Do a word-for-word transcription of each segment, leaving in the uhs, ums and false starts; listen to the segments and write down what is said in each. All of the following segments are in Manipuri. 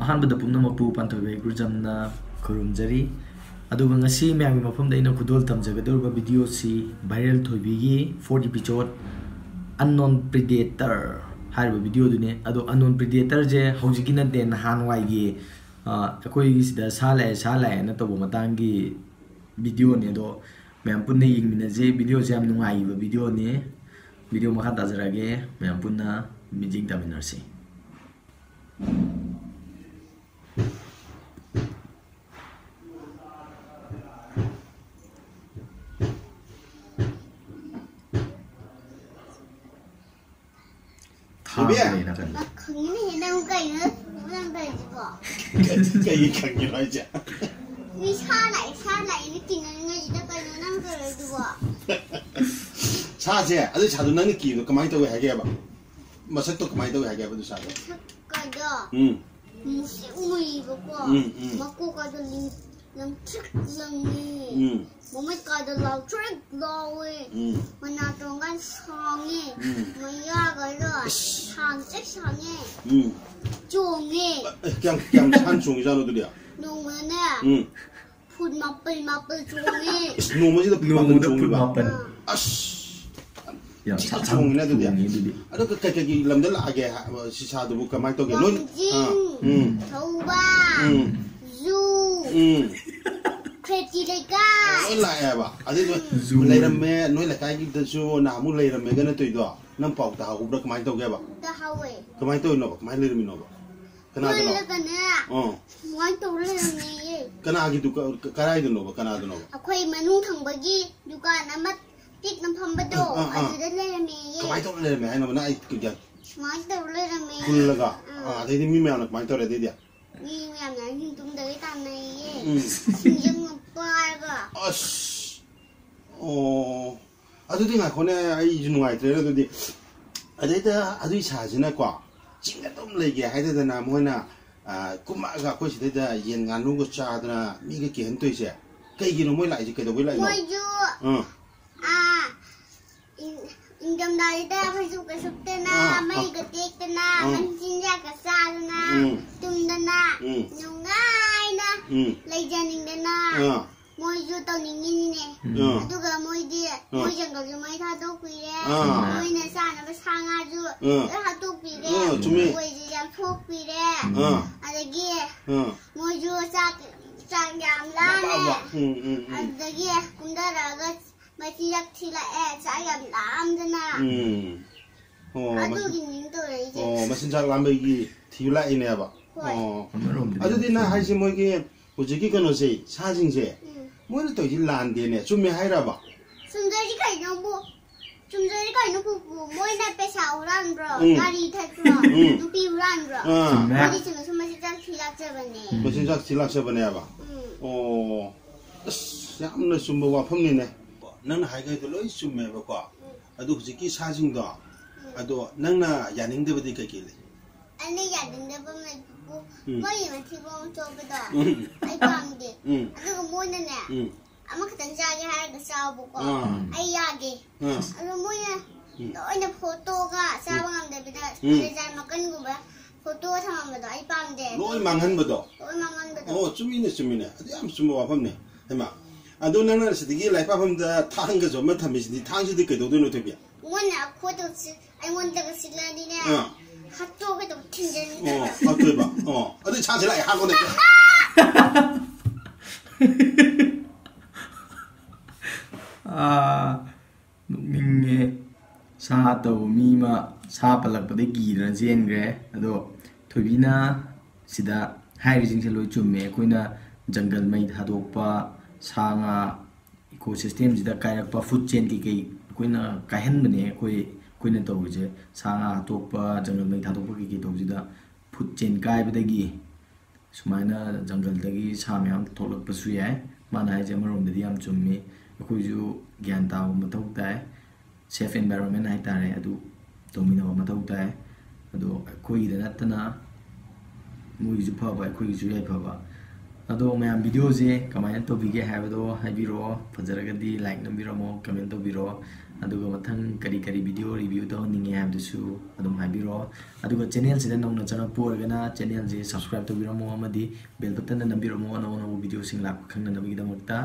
ꯑꯍꯥꯟꯕꯗ ꯄꯨꯝꯅꯃꯛꯄꯨ ꯄꯥꯟꯊꯣꯏꯕ ꯍꯩꯀ꯭ꯔꯨꯖꯝꯅ ꯈꯨꯔꯨꯝꯖꯔꯤ꯫ ꯑꯗꯨꯒ ꯉꯁꯤ ꯃꯌꯥꯝꯒꯤ ꯃꯐꯝꯗ ꯑꯩꯅ ꯈꯨꯗꯣꯜ ꯇꯝꯖꯒꯗꯧꯔꯤꯕ video ꯁꯤ viral ꯊꯣꯏꯕꯤꯒꯤ fourth episode Unknown Predator ꯍꯥꯏꯔꯤꯕ video ꯗꯨꯅꯤ꯫ ꯑꯗꯣ Unknown Predator ꯁꯦ ꯍꯧꯖꯤꯛꯀꯤ ꯅꯠꯇꯦ, ꯅꯍꯥꯟꯋꯥꯏꯒꯤ, ꯑ, ꯑꯩꯈꯣꯏꯒꯤ ꯁꯤꯗ ꯁꯥ ꯂꯥꯛꯑꯦ, ꯁꯥ ꯂꯥꯛꯑꯦꯅ ꯇꯧꯕ ꯃꯇꯥꯡꯒꯤ video ꯅꯤ꯫ ꯑꯗꯣ ꯃꯌꯥꯝ ꯄꯨꯟꯅ ꯌꯦꯡꯃꯤꯟꯅꯁꯤ꯫ Video ꯁꯦ ꯌꯥꯝ ꯅꯨꯡꯉꯥꯏꯈꯤꯕ video ꯅꯤ꯫ Video ꯃꯈꯥ ꯇꯥꯖꯔꯛꯑꯒꯦ, ꯃꯌꯥꯝ ꯄꯨꯟꯅ ꯃꯤꯠꯌꯦꯡ ꯇꯥꯃꯤꯟꯅꯔꯁꯤ꯫ ꯊꯥꯡ ꯕꯦꯕꯤ! ꯂꯩ ꯅꯥꯀꯟꯗ꯫ ꯈꯪꯉꯤꯅꯦ, ꯅꯪ ꯀꯩꯅꯣ ꯅꯪ ꯇꯧꯔꯤꯁꯤꯕꯣ? ꯀꯩ-, ꯀꯩꯒꯤ ꯈꯪꯉꯤꯅꯣ ꯍꯥꯏꯁꯦ? ꯃꯤ ꯁꯥ ꯂꯥꯛꯑꯦ, ꯁꯥ ꯂꯥꯛꯑꯦꯅ ꯀꯤꯅꯔꯤꯉꯩꯁꯤꯗ ꯀꯩꯅꯣ ꯅꯪ ꯇꯧꯔꯤꯁꯤꯕꯣ? ꯁꯥꯁꯦ, ꯑꯗꯨ ꯁꯥꯗꯣ ꯅꯪꯅ ꯀꯤꯕꯗꯣ ꯀꯃꯥꯏꯅ ꯇꯧꯋꯦ ꯍꯥꯏꯒꯦꯕ? ꯃꯁꯛꯇꯣ ꯀꯃꯥꯏꯅ ꯇꯧꯋꯦ ꯍꯥꯏꯒꯦꯕ ꯑꯗꯨ ꯁꯥꯗꯣ? ꯃꯁꯛꯀꯗꯣ ꯎꯝ꯫ ꯃꯨꯁꯤꯛ ꯃꯨꯏꯕꯀꯣ꯫ ꯎꯝ, ꯎꯝ꯫ ꯃꯀꯣꯛꯀꯗꯣ ꯂꯤꯡ-, ꯂꯪꯇ꯭ꯔꯤꯛ ꯂꯪꯉꯦ꯫ ꯎꯝ꯫ ꯃꯃꯤꯠꯀꯗꯣ ꯂꯥꯎꯇ꯭ꯔꯤꯛ ꯂꯥꯎꯋꯦ꯫ ꯎꯝ꯫ ꯃꯅꯥꯇꯣꯟꯒ ꯁꯥꯡꯉꯦ꯫ ꯎꯝ꯫ ꯃꯌꯥꯒꯗꯣ ꯑꯁ꯫ ꯁꯥꯡꯇ꯭ꯔꯤꯛ ꯁꯥꯡꯉꯦ꯫ ꯎꯝ꯫ ꯆꯣꯡꯉꯦ꯫ ꯑꯦ, ꯀꯌꯥꯝ, ꯀꯌꯥꯝ ꯁꯥꯡ ꯆꯣꯡꯉꯤꯖꯥꯠꯅꯣ ꯑꯗꯨꯗꯤ? ꯅꯣꯡꯃꯅꯦ꯫ ꯎꯝ꯫ ꯐꯨꯠ ꯃꯥꯄꯜ ꯃꯥꯄꯜ ꯆꯣꯡꯉꯦ꯫ ꯏꯁ, ꯅꯣꯡꯃꯁꯤꯗ ꯐꯨꯠ ꯃꯥꯄꯜ ꯅꯣꯡꯃꯗ ꯐꯨꯠ ꯆꯣꯡꯉꯤꯕ? ꯃꯥꯄꯜ꯫ ꯑꯥ꯫ ꯑꯁ! ꯌꯥꯝ ꯌꯥꯝ ꯊꯤꯅ ꯁꯥꯊꯤꯅ ꯆꯣꯡꯉꯤꯅꯦ ꯑꯗꯨꯗꯤ꯫ ꯆꯣꯡꯉꯤ ꯑꯗꯨꯗꯤ꯫ ꯑꯗꯣ ꯀ-, ꯀꯩ-, ꯀꯩꯒꯤ ꯂꯝꯗ ꯂꯥꯛꯑꯒꯦ ꯍꯥꯏ-, ꯁꯤ ꯁꯥꯗꯨꯕꯨ ꯀꯃꯥꯏꯅ ꯇꯧꯒꯦ? ꯂꯣꯏ-, ꯋꯥꯡꯖꯤꯡ, ꯑꯥ, ꯎꯝ꯫ ꯊꯧꯕꯥꯜ, ꯎꯝ꯫ ꯖꯨ, ꯎꯝ꯫ ꯈ꯭ꯔꯦꯇꯤ ꯂꯩꯀꯥꯏ꯫ ꯂꯣꯏ ꯂꯥꯛꯑꯦꯕ꯫ ꯑꯗꯨꯏꯗꯣ ꯖꯨ꯫ ꯂꯩꯔꯝꯃꯦ, ꯅꯣꯏ ꯂꯩꯀꯥꯏꯒꯤꯗꯁꯨ ꯅꯍꯥꯟꯃꯨꯛ ꯂꯩꯔꯝꯃꯦꯒ ꯅꯠꯇꯣꯏꯗꯣ? ꯅꯪ ꯄꯥꯎ ꯇꯥꯍꯧꯕ꯭ꯔꯥ? ꯀꯃꯥꯏꯅ ꯇꯧꯒꯦꯕ? ꯇꯥꯍꯧꯋꯦ꯫ ꯀꯃꯥꯏꯅ ꯇꯧꯔꯤꯅꯣꯕ? ꯀꯃꯥꯏꯅ ꯂꯩꯔꯝꯃꯤꯅꯣꯕ? ꯀꯅꯥꯗꯅꯣ? ꯍꯨꯜꯂꯒꯅꯦ, ꯑꯥ꯫ ꯁꯨꯃꯥꯏꯅ ꯇꯧꯔ ꯂꯩꯔꯝꯃꯦꯌꯦ꯫ ꯀꯅꯥꯒꯤꯗꯨ-, ꯀ-, ꯀ-, ꯀꯔꯥꯏꯗꯅꯣꯕ? ꯀꯅꯥꯗꯅꯣꯕ? ꯑꯩꯈꯣꯏ ꯃꯅꯨꯡ ꯊꯪꯕꯒꯤ ꯗꯨꯀꯥꯟ ꯑꯃ ꯄꯤꯛꯅ ꯐꯝꯕꯗꯣ, ꯑꯥ, ꯑꯥ꯫ ꯑꯗꯨꯗ ꯂꯩꯔꯝꯃꯦꯌꯦ꯫ ꯀꯃꯥꯏꯅ ꯇꯧꯔ ꯂꯩꯔꯝꯃꯦ ꯍꯥꯏꯅꯣꯕ? ꯅꯪ ꯑꯩ ꯒ꯭ꯌꯥꯟ ꯁꯨꯃꯥꯏꯅ ꯇꯧꯔ ꯂꯩꯔꯝꯃꯦꯌꯦ꯫ ꯍꯨꯜꯂꯒ? ꯑꯥ꯫ ꯑꯥ, ꯑꯗꯩꯗꯤ ꯃꯤ ꯃꯌꯥꯝꯅ ꯀꯃꯥꯏꯅ ꯇꯧꯔꯦ ꯑꯗꯩꯗꯤ? ꯃꯤ ꯃꯌꯥꯝꯅ ꯑꯍꯤꯡ ꯇꯨꯝꯗꯒꯩ ꯇꯥꯟꯅꯩꯌꯦ꯫ ꯎꯝ꯫ ꯁꯤꯡꯖꯪꯅ ꯄꯥꯏꯔꯒ꯫ ꯑꯁ! ꯑꯣ꯫ ꯑꯗꯨꯗꯤ ꯉꯥꯏꯈꯣꯅꯦ, ꯑꯩꯁꯨ ꯅꯨꯡꯉꯥꯏꯇ꯭ꯔꯦꯅꯦ ꯑꯗꯨꯗꯤ꯫ ꯑꯗꯩꯗ ꯑꯗꯨꯏ ꯁꯥꯁꯤꯅꯀꯣ, ꯆꯤꯡꯗ ꯑꯗꯨꯝ ꯂꯩꯒꯦ ꯍꯥꯏꯗꯗꯅ ꯃꯣꯏꯅ, ꯑ, ꯀꯨꯝꯃꯛꯑꯒ ꯑꯩꯈꯣꯏ ꯁꯤꯗꯩꯗ ꯌꯦꯟ ꯉꯥꯅꯨꯒ ꯆꯥꯗꯅ ꯃꯤꯒ ꯀꯤꯍꯟ ꯇꯣꯏꯁꯦ ꯀꯩꯒꯤꯅꯣ? ꯃꯣꯏ ꯂꯥꯛꯏꯁꯦ ꯀꯩꯗꯧꯕꯩ ꯂꯥꯛꯏꯅꯣ? ꯃꯣꯏꯁꯨ, ꯑꯥ꯫ ꯑꯥ, ꯏꯪ-, ꯏꯪꯊꯝꯊꯥꯁꯤꯗ ꯐꯩꯖꯨꯞꯀ ꯁꯨꯞꯇꯅ, ꯑꯥ, ꯑꯥ꯫ ꯃꯩꯒ ꯇꯦꯛꯇꯅ, ꯑꯥ꯫ ꯃꯆꯤꯟꯖꯥꯛꯀ ꯆꯥꯗꯅ, ꯎꯝ꯫ ꯇꯨꯝꯗꯅ ꯎꯝ꯫ ꯅꯨꯡꯉꯥꯏꯅ ꯎꯝ꯫ ꯂꯩꯖꯅꯤꯡꯗꯅ ꯑꯥ꯫ ꯃꯣꯏꯁꯨ ꯇꯧꯅꯤꯡꯉꯤꯅꯤꯅꯦ꯫ ꯑꯥ꯫ ꯑꯗꯨꯒ ꯃꯣꯏꯗꯤ ꯑꯥ꯫ ꯃꯣꯏ ꯖꯪꯒꯜꯁꯨ ꯃꯩ ꯊꯥꯗꯣꯛꯄꯤꯔꯦ꯫ ꯑꯥ꯫ ꯃꯣꯏꯅ ꯆꯥꯅꯕ ꯁꯥ ꯉꯥꯁꯨ ꯑꯥ꯫ ꯂꯣꯏ ꯍꯥꯠꯇꯣꯛꯄꯤꯔꯦ꯫ ꯑꯥ, ꯆꯨꯝꯃꯤ꯫ ꯃꯣꯏꯁꯦ ꯌꯥꯝ ꯁꯣꯛꯄꯤꯔꯦ꯫ ꯑꯥ꯫ ꯑꯗꯒꯤ ꯑꯥ꯫ ꯃꯣꯏꯁꯨ ꯆꯥꯛ, ꯆꯥꯛ ꯌꯥꯝ ꯂꯥꯝꯃꯦ꯫ ꯎꯝ, ꯎꯝ, ꯎꯝ꯫ ꯑꯗꯨꯗꯒꯤ ꯀꯨꯝꯊꯔꯛꯑꯒ ꯃꯆꯤꯟꯖꯥꯛ ꯊꯤꯜꯂꯛꯑꯦ, ꯆꯥꯛ ꯌꯥꯝ ꯂꯥꯝꯗꯅ꯫ ꯎꯝ꯫ ꯑꯣ, ꯃꯆꯤꯟ-, ꯑꯗꯨꯒꯤꯅꯤ ꯇꯧꯔꯛꯏꯁꯦ꯫ ꯑꯣ, ꯃꯆꯤꯟꯖꯥꯛ ꯂꯥꯝꯕꯒꯤ ꯊꯤꯕ ꯂꯥꯛꯏꯅꯦꯕ꯫ ꯍꯣꯏ꯫ ꯑꯣ꯫ ꯑꯃꯔꯣꯝꯗꯗꯤ ꯑꯗꯨꯗꯤ ꯌꯥꯝ ꯅꯪ ꯆꯨꯝꯃꯤ꯫ ꯍꯥꯏꯁꯦ ꯃꯣꯏꯒꯤ ꯍꯧꯖꯤꯛꯀꯤ ꯀꯩꯅꯣꯁꯦ, ꯁꯥꯁꯤꯡꯁꯦ, ꯎꯝ꯫ ꯃꯣꯏꯅ ꯇꯧꯔꯤꯁꯤ ꯂꯥꯟꯗꯦꯅꯦ, ꯆꯨꯝꯃꯦ ꯍꯥꯏꯔꯕ? ꯆꯨꯝꯗꯣꯏꯁꯤ ꯀꯩꯅꯣꯕꯨ? ꯆꯨꯝꯗꯣꯏꯁꯤ ꯀꯩꯅꯣ ꯄꯨꯄꯨ? ꯃꯣꯏꯅ ꯄꯩꯁꯥ ꯍꯨꯔꯥꯟꯕ꯭ꯔꯣ? ꯎꯝ꯫ ꯒꯥꯔꯤ ꯊꯠꯄ꯭ꯔꯣ? ꯎꯝ꯫ ꯅꯨꯄꯤ ꯍꯨꯔꯥꯟꯕ꯭ꯔꯣ? ꯑꯥ꯫ ꯆꯨꯝꯃꯦ꯫ ꯃꯣꯏꯗꯤ ꯆꯨꯝꯅ ꯁꯨꯝ ꯃꯆꯤꯟꯖꯥꯛ ꯊꯤ ꯂꯥꯛꯆꯕꯅꯦ꯫ ꯎꯝ꯫ ꯃꯆꯤꯟꯖꯥꯛ ꯊꯤ ꯂꯥꯛꯆꯕꯅꯦꯕ? ꯎꯝ꯫ ꯑꯣ꯫ ꯑꯁ, ꯌꯥꯝꯅ ꯆꯨꯝꯕ ꯋꯥꯐꯝꯅꯤꯅꯦ꯫ ꯅꯪꯅ ꯍꯥꯏꯈꯩꯗꯣ ꯂꯣꯏ ꯆꯨꯝꯃꯦꯕꯀꯣ꯫ ꯎꯝ꯫ ꯑꯗꯨ ꯍꯧꯖꯤꯛꯀꯤ ꯁꯥꯁꯤꯡꯗꯣ, ꯎꯝ꯫ ꯑꯗꯣ ꯅꯪꯅ ꯌꯥꯅꯤꯡꯗꯕꯗꯤ ꯀꯩꯀꯩ ꯂꯩ? ꯑꯩꯅ ꯌꯥꯅꯤꯡꯗꯕ ꯂꯩꯕꯕꯨ ꯎꯝ꯫ ꯃꯣꯏꯒꯤ ꯃꯊꯤꯕꯣꯡ ꯆꯣꯞꯄꯗꯣ ꯎꯝ꯫ ꯑꯩ ꯄꯥꯝꯗꯦ꯫ ꯎꯝ꯫ ꯑꯗꯨꯒ ꯃꯣꯏꯅꯅꯦ ꯎꯝ꯫ ꯑꯃꯈꯛꯇꯪ ꯆꯥꯒꯦ ꯍꯥꯏꯔꯒ ꯆꯥꯎꯕꯀꯣ꯫ ꯑꯥ꯫ ꯑꯩ ꯌꯥꯒꯦ꯫ ꯑꯥ꯫ ꯑꯗꯣ ꯃꯣꯏꯅ ꯎꯝ꯫ ꯂꯣꯏꯅ ꯐꯣꯇꯣꯒ ꯆꯥꯕ ꯎꯝ꯫ ꯉꯝꯗꯕꯤꯗ ꯎꯝ꯫ ꯂꯦꯖꯔ ꯃꯀꯟꯒꯨꯝꯕ ꯐꯣꯇꯣ ꯊꯝꯃꯝꯕꯗꯣ ꯑꯩ ꯄꯥꯝꯗꯦ꯫ ꯂꯣꯏ ꯃꯥꯡꯍꯟꯕꯗꯣ? ꯂꯣꯏ ꯃꯥꯡꯍꯟꯕꯗꯣ꯫ ꯑꯣ, ꯆꯨꯝꯃꯤꯅꯦ, ꯆꯨꯝꯃꯤꯅꯦ꯫ ꯑꯗꯨ ꯌꯥꯝ ꯆꯨꯝꯕ ꯋꯥꯐꯝꯅꯦ꯫ ꯍꯩꯃꯥ, ꯑꯗꯣ ꯅꯪꯅ ꯁꯤꯗꯒꯤ ꯂꯥꯏꯔꯤꯛ ꯄꯥꯐꯝꯗ ꯊꯥꯡꯒꯁꯨ ꯑꯃ ꯊꯝꯃꯤꯁꯤꯗꯤ, ꯊꯥꯡꯁꯤꯗꯤ ꯀꯩꯗꯧꯗꯣꯏꯅꯣ, ꯊꯣꯏꯕꯤ? ꯃꯣꯏꯅ ꯑꯩꯈꯣꯏꯗ ꯁꯤ-, ꯑꯩꯉꯣꯟꯗꯒ ꯁꯤꯛꯂꯛꯑꯗꯤꯅꯦ, ꯑꯥ꯫ ꯍꯥꯠꯇꯣꯛꯀꯦ ꯇꯧꯕ, ꯊꯤꯟꯖꯤꯟꯒꯦ ꯑꯣ, ꯇꯧꯕ꯫ ꯍꯥꯠꯇꯣꯏꯕ? ꯑꯣ, ꯑꯗꯨ ꯁꯥꯁꯦ ꯂꯥꯛꯑꯦ, ꯍꯥꯠꯂꯣꯅꯦ꯫ ꯑꯥ, ꯅꯣꯛꯅꯤꯡꯉꯦ꯫ ꯁꯥ ꯇꯧꯕ ꯃꯤ ꯑꯃ ꯁꯥ ꯄꯜꯂꯛꯄꯗꯩ ꯀꯤꯗꯅ ꯆꯦꯟꯈ꯭ꯔꯦ꯫ ꯑꯗꯣ ꯊꯣꯏꯕꯤꯅ ꯁꯤꯗ ꯍꯥꯏꯔꯤꯁꯤꯡꯁꯦ ꯂꯣꯏ ꯆꯨꯝꯃꯦ꯫ ꯑꯩꯈꯣꯏꯅ ꯖꯪꯒꯜ ꯃꯩ ꯊꯥꯗꯣꯛꯄ, ꯁꯥ ꯉꯥ ꯏꯀꯣ ꯁꯤꯁꯇꯦꯝꯁꯤꯗ ꯀꯥꯏꯔꯛꯄ, ꯐꯨꯗ ꯆꯦꯟ ꯀꯩꯀꯩ ꯑꯩꯈꯣꯏꯅ ꯀꯥꯏꯍꯟꯕꯅꯦ꯫ ꯑꯩꯈꯣꯏ, ꯑꯩꯈꯣꯏꯅ ꯇꯧꯔꯤꯁꯦ, ꯁꯥ ꯉꯥ ꯍꯥꯠꯇꯣꯛꯄ, ꯖꯪꯒꯜ ꯃꯩ ꯊꯥꯗꯣꯛꯄ ꯀꯩꯀꯩ ꯇꯧꯕꯁꯤꯗ ꯐꯨꯗ ꯆꯦꯟ ꯀꯥꯏꯕꯗꯒꯤ ꯁꯨꯃꯥꯏꯅ ꯖꯪꯒꯜꯗꯒꯤ ꯁꯥ ꯃꯌꯥꯝ ꯊꯣꯛꯂꯛꯄꯁꯨ ꯌꯥꯏ꯫ ꯃꯥꯅ ꯍꯥꯏꯁꯦ ꯑꯃꯔꯣꯝꯗꯗꯤ ꯌꯥꯝ ꯆꯨꯝꯃꯤ꯫ ꯑꯩꯈꯣꯏꯁꯨ ꯒ꯭ꯌꯥꯟ ꯇꯥꯕ ꯃꯊꯧ ꯇꯥꯏ꯫ ꯁꯦꯐ ꯑꯦꯟꯚꯥꯏꯔꯣꯟꯃꯦꯟ ꯍꯥꯏꯇꯥꯔꯦ, ꯑꯗꯨ ꯇꯧꯃꯤꯟꯅꯕ ꯃꯊꯧ ꯇꯥꯏ꯫ ꯑꯗꯣ ꯑꯩꯈꯣꯏꯒꯤꯗ ꯅꯠꯇꯅ ꯃꯣꯏꯒꯤꯁꯨ ꯐꯕ, ꯑꯩꯈꯣꯏꯒꯤꯁꯨ ꯌꯥꯏꯐꯕ꯫ ꯑꯗꯣ ꯃꯌꯥꯝ videoꯁꯦ ꯀꯃꯥꯏꯅ ꯇꯧꯕꯤꯒꯦ ꯍꯥꯏꯕꯗꯣ ꯍꯥꯏꯕꯤꯔꯛꯑꯣ꯫ ꯐꯖꯔꯒꯗꯤ like ꯅꯝꯕꯤꯔꯝꯃꯣ, comment ꯇꯧꯕꯤꯔꯛꯑꯣ꯫ ꯑꯗꯨꯒ ꯃꯊꯪ ꯀꯔꯤ ꯀꯔꯤ video review ꯇꯧꯍꯟꯅꯤꯡꯉꯦ ꯍꯥꯏꯕꯗꯨꯁꯨ ꯑꯗꯨꯝ ꯍꯥꯏꯕꯤꯔꯛꯑꯣ꯫ ꯑꯗꯨꯒ channelꯁꯤꯗ ꯅꯧꯅ ꯆꯪꯉꯛꯄ ꯑꯣꯏꯔꯒꯅ channelꯁꯦ subscribe ꯇꯧꯕꯤꯔꯝꯃꯣ ꯑꯃꯗꯤ bell buttonꯗ ꯅꯝꯕꯤꯔꯝꯃꯣ, ꯑꯅꯧ ꯑꯅꯧꯕ videoꯁꯤꯡ ꯂꯥꯛꯄ ꯈꯪꯅꯅꯕꯒꯤꯗꯃꯛꯇ꯫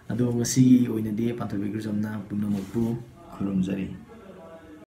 ꯑꯗꯣ ꯉꯁꯤꯒꯤ ꯑꯣꯏꯅꯗꯤ ꯄꯥꯟꯊꯣꯏꯕꯤ ꯒ꯭ꯔꯨꯖꯝꯅ ꯄꯨꯝꯅꯃꯛꯄꯨ ꯈꯨꯔꯨꯝꯖꯔꯤ꯫